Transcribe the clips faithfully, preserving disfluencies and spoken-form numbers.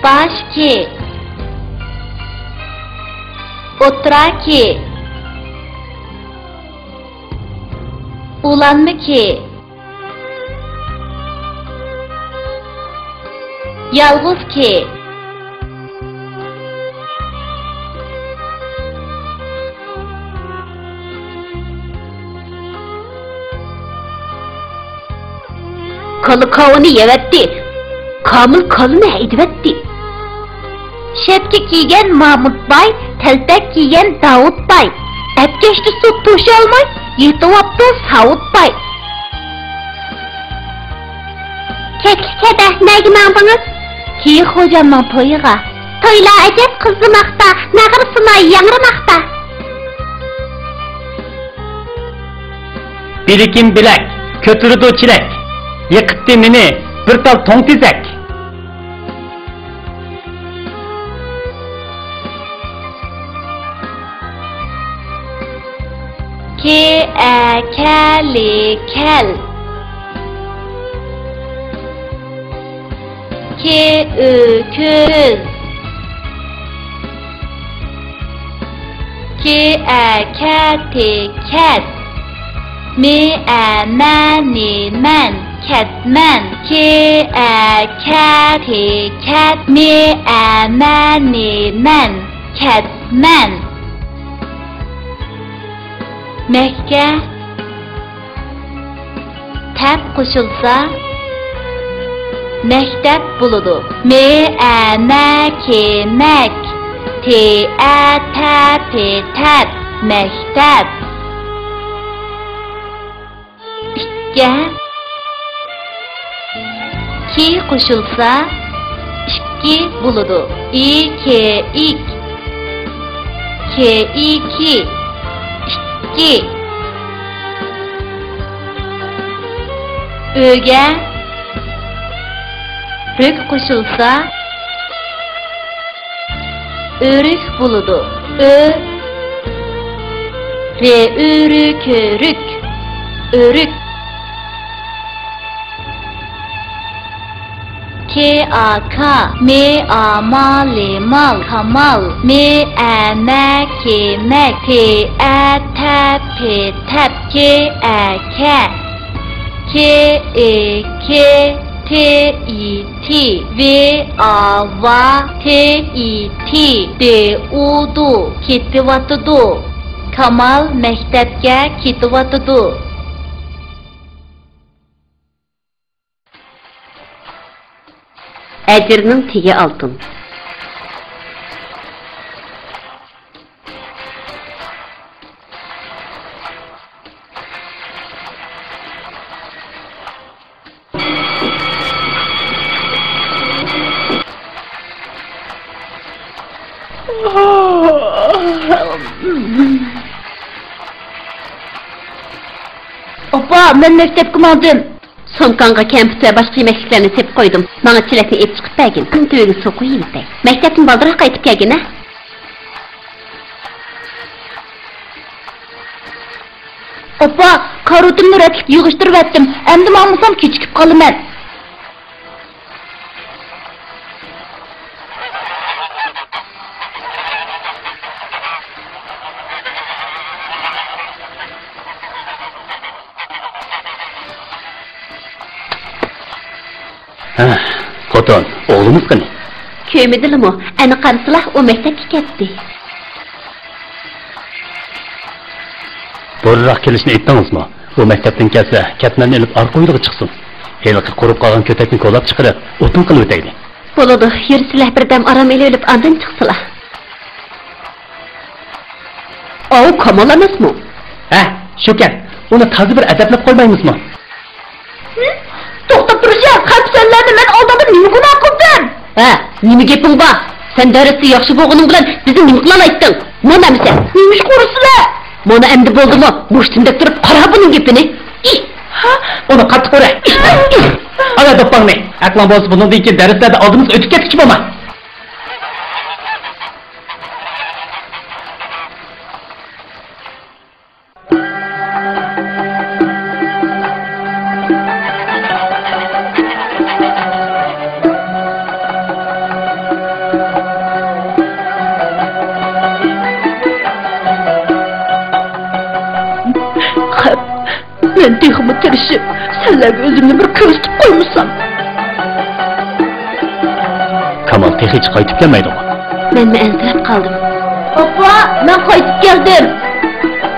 باش كى. ئوتتۇرا كى. ئۇلانما كى. يالغۇز كى. كالا كاۋىنى يەۋەتتى. كامىل كالىنى ھەيدىۋەتتى. شەپكە كىيگەن مامۇت باي، تەلپەك كىيگەن داۋۇت باي. ئەپكەشتە سۇ توشالماي، يېتىۋاپتۇ ساۋۇت باي. كەچلىك ھەدە، نەگە ماڭدىڭىز؟ كېيىك خوجامنىڭ تويىغا. تويلار ئەجەب قىزىماقتا، ناغرا سۇناي ياڭرىماقتا. بىلىكىم بىلەك، كۆتۈرىدۇ چېلەك. يىقىتتى مېنى بىر تال توڭ تېزەك. كې، ئە، كە، لې، كەل. كې، ئۆ، كۆز. كې، ئە، كە، تې، كەت. مې، ئە، مە، نې، مەن. كەتمەن. كې، ئە، كە، تې، كەت. مې، ئە، مە، نې، مەن. كەتمەن. مەككە. تەپ قوشۇلسا، مەكتەپ بولىدۇ. مې، ئە، مە، كې، مەك. تې، ئە، تە، پې، تەپ. مەكتەپ. ئىككە. كى قوشۇلسا، ئىككى بولىدۇ. ئى، كې، ئىك. كې، ئى، كى. ئىككى. ئۆگە رۆك قوشۇلسا، ئۆرۈك بولىدۇ. ئۆ، رې، ئۆ، رۈ، كۆ، رۈك. ئۆرۈك. كې، ئا، كا. مې، ئا، ما، لې، مال. كامال. مې، ئە، مە، كې، مەك. تې، ئە، تە، پې، تەپ. كې، ئە، كە. كې، ئې، كې. تې، ئى، تى. ۋې، ئا، ۋا. تې، ئى، تى. دې، ئۇ، دۇ. كېتىۋاتىدۇ. كامال مەكتەپكە كېتىۋاتىدۇ. ئەجىرنىڭ تېگى ئالتۇن. ئاپا، مەن مەكتەپكە ماڭدىم. سومكاڭغا كەمپۈت ۋە باشقا يېمەكلىكلەرنى سېلىپ قويدۇم. ماڭا چېلەكنى ئېلىپ چىقىپ بەرگىن. تۆگە سوقۇپ يېيىپ بەر. مەكتەپتىن بالدۇرراق قايتىپ كەلگىن، ھە؟ ئاپا، كارىۋىتىمنى رەتلىك يىغىشتۇرۇۋەتتىم. ئەمدى ماڭمىسام كېچىكىپ قالىمەن. ھە، خوتۇن، ئوغلىمىز قېنى؟ كۆرمىدىلىمۇ؟ ئەنە قارىسىلا، ئۇ مەكتەپكە كەتتى. بۇرۇنراق كېلىشنى ئېيتتىڭىزمۇ؟ ئۇ مەكتەپتىن كەلسە، كەتمەننى ئېلىپ ئارقا ھويلىغا چىقسۇن. ھېلىقى قۇرۇپ قالغان كۆتەكنى كولاپ چىقىرىپ، ئوتۇن قىلىۋېتەيلى. بولىدۇ، يۈرسىلە، بىردەم ئارام ئېلىۋېلىپ، ئاندىن چىقسىلا. ئاۋۇ كامال ئەمەسمۇ؟ ھە، شۇكەن. ئۇنى تازا بىر ئەدەپلەپ قويمايمىزمۇ؟ ھىم؟ توختاپ تۇرۇشە، قەلبىسەنلەرنى مەن ئالدىڭدا نېمە گۇناھ قىلدىم؟ ھە، نېمە گېپىڭ بار؟ سەن دەرستە ياخشى بولغىنىڭ بىلەن بىزنى نېمە قىلالايتتىڭ؟ نان ئەمىسە. نېمە ئىش قۇرۇسىلە؟ مانا ئەمدى بولدىمۇ؟ مۇشۇ تۈندەك تۇرۇپ قارا بۇنىڭ گېپىنى. ئى! ھا؟ ئۇنى قاتتىق ئۇرە. ئالا دوپپاڭنى. ئەقلىڭ بولسا بۇنىڭدىن كېيىن دەرسلەردە ئالدىمىزغا ئۆتۈپ كەتكۈچى بولما. مەن تېخىمۇ تىرىشىپ، سەنلەرگە ئۆزۈمنى بىر كۆرسىتىپ قويمىسام. كامال تېخىچە قايتىپ كەلمەيدىغۇ؟ مەنمۇ ئەنسىرەپ قالدىم. ئاپا، مەن قايتىپ كەلدىم.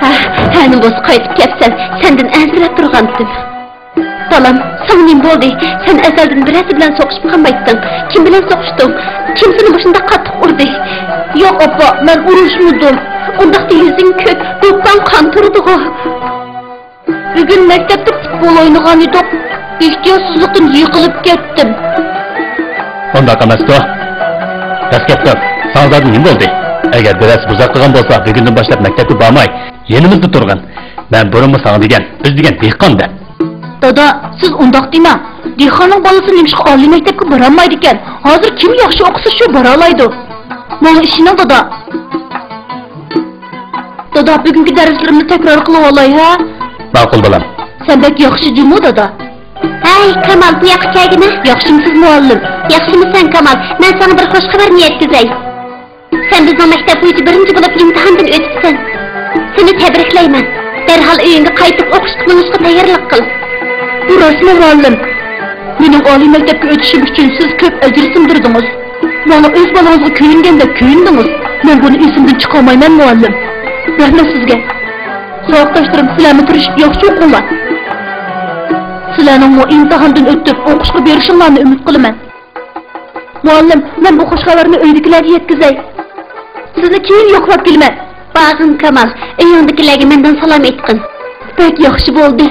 ھە، ھە، نېمە بولسا قايتىپ كەپسەن، سەندىن ئەنسىرەپ تۇرغانتىم. بالام، ساڭا نېمە بولدى؟ سەن ئەزەلدىن بىرەرسى بىلەن سوقۇشۇپ قالمايتتىڭ. كىم بىلەن سوقۇشتۇڭ؟ كىم سېنى مۇشۇنداق قاتتىق ئۇردى؟ ياق، ئاپا، مەن ئۇرۇشمىدىم. ئۇنداق دېيىلسىڭ كۆپ، دوپپاڭ قان تۇرىدىغۇ. بۈگۈن مەكتەپتە پۇتبول ئوينىغان ئىدۇق. ئېھتىياتسىزلىقتىن يىقىلىپ كەتتىم. ئۇنداق ئەمەستۇ. ئەسكەپتىم، ساڭا زادى نېمە بولدى؟ ئەگەر بىرەرسى بۇزاق قىلغان بولسا، بۈگۈندىن باشلاپ مەكتەپكە بارماي، يېنىمىزدا تۇرغىن. مەن بۇرۇنمۇ ساڭا دېگەن، بىز دېگەن دېھقان دەپ. دادا، سىز ئۇنداق دېمەڭ. دېھقاننىڭ بالىسى نېمىشقا ئالىي مەكتەپكە بارالمايدىكەن؟ ھازىر كىم ياخشى ئوقۇسا، شۇ بارالايدۇ. ماڭا ئىشىنىڭ، دادا. دادا، بۈگۈنكى دەرسلىرىمنى تەكرار قىلىۋالاي، ھە؟ ماقۇل، بالام. سەن بەك ياخشى جۇمۇ، دادا. ھەي، كامال، بۇ ياققا كەلگىنە. ياخشىمۇسىز، مۇئەللىم؟ ياخشىمۇسەن، كامال؟ مەن ساڭا بىر خوش خەۋەرنى يەتكۈزەي. سەن بىزنىڭ مەكتەپ بويىچە بىرىنچى بولۇپ ئىمتىھاندىن ئۆتۈپسەن. سېنى تەبرىكلەيمەن. دەرھال ئۆيۈڭگە قايتىپ ئوقۇشقا مېڭىشقا تەييارلىق قىل. بۇ راستمۇ، مۇئەللىم؟ مېنىڭ ئالىي مەكتەپكە ئۆتۈشۈم ئۈچۈن سىز كۆپ ئەجىر سىڭدۈردىڭىز. ماڭا ئۆز بالىڭىزغا كۆيۈنگەندەك كۆيۈندىڭىز. مەن بۇنى ئېسىمدىن چىقارمايمەن، مۇئەللىم. رەھمەت سىزگە. ساۋاقداشلىرىم، سىلەرمۇ تىرىشىپ ياخشى ئوقۇڭلار. سىلەرنىڭمۇ ئىمتىھاندىن ئۆتۈپ ئوقۇشقا بېرىشىڭلارنى ئۈمىد قىلىمەن. مۇئەللىم، مەن بۇ خۇش خەۋەرنى ئۆيدىكىلەرگە يەتكۈزەي. سىزنى كېيىن يوقلاپ كېلىمەن. بارغىن كامال، ئۆيۈڭدىكىلەرگە مەندىن سالام ئېيتقىن. بەك ياخشى بولدى.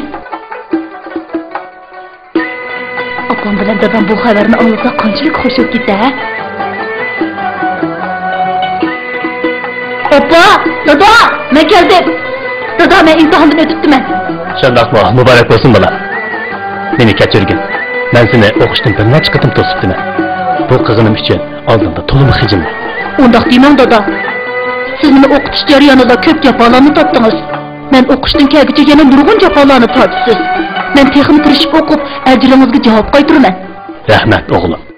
ئاپام بىلەن دادام بۇ خەۋەرنى ئاڭلىسا قانچىلىك خۇش بولۇپ كېتە، ھە؟ ئاپا، دادا، مەن كەلدىم. دادا، مەن ئىمتىھاندىن ئۆتۈپتىمەن. شۇنداقمۇ؟ مۇبارەك بولسۇن، بالام. مېنى كەچۈرگىن. مەن سېنى ئوقۇشتىن بىر نەچچە قېتىم توسۇپتىمەن. بۇ قىلغىنىم ئۈچۈن ئالدىڭدا تولىمۇ خىجىلمەن. ئۇنداق دېمەڭ، دادا. سىز مېنى ئوقۇتۇش جەريانىدا كۆپ جاپالارنى تارتتىڭىز. مەن ئوقۇشتىن كەلگۈچە يەنە نۇرغۇن جاپالارنى تارتىسىز. مەن تېخىمۇ تىرىشىپ ئوقۇپ، ئەجرىڭىزگە جاۋاب قايتۇرىمەن. رەھمەت، ئوغلۇم.